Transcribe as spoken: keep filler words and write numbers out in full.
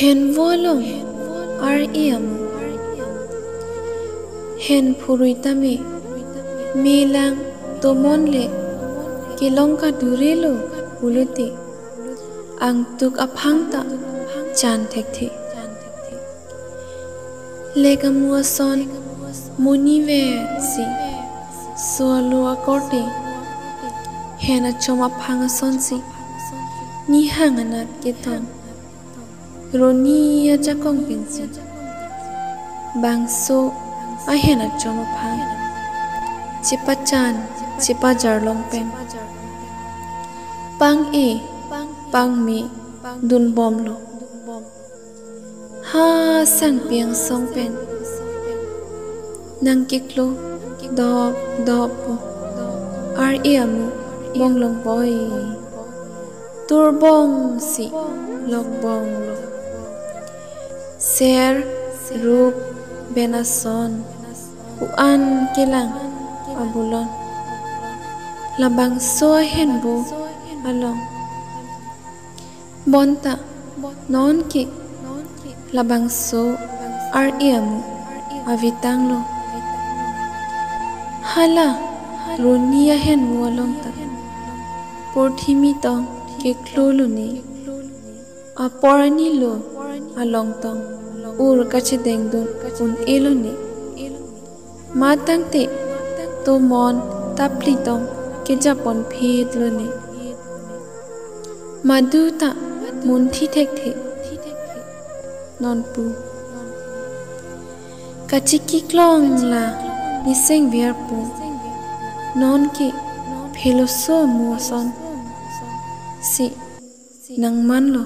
Henvo along ar-e amu. Hen phurui tame, melang tomon le kelong kadurelo pulote, angtuk aphang ta chan thekthe. Lek amu ason monit vetsi, so alo akorte, hen achom aphang asonsi nihang anat ketong roni ajakong pensi bangso ahen achom aphang chepachan chepajar long pen, pang-e pangme dunbomlo. Ha sangpi angsong pen nangkeklo dop dop pu ar-e amu bonglong boi. Turbongsi lokbonglo. Ser, rup, ben ason, pu-an kelang abulon. Labangso ahenvo along. Bonta nonke labangso ar-e amu avetanglo. Hala roni ahenvo along ta purthimi tong keklolone. Apor anilo along tong ur kachedengdun un-elone. Matangte tomon tapli tong kejapon phitlone. Madu ta munthi thekthe nonpu. Kachiki klong la niseng verpo. Nonke pheloso amu asonsi nangmanlo.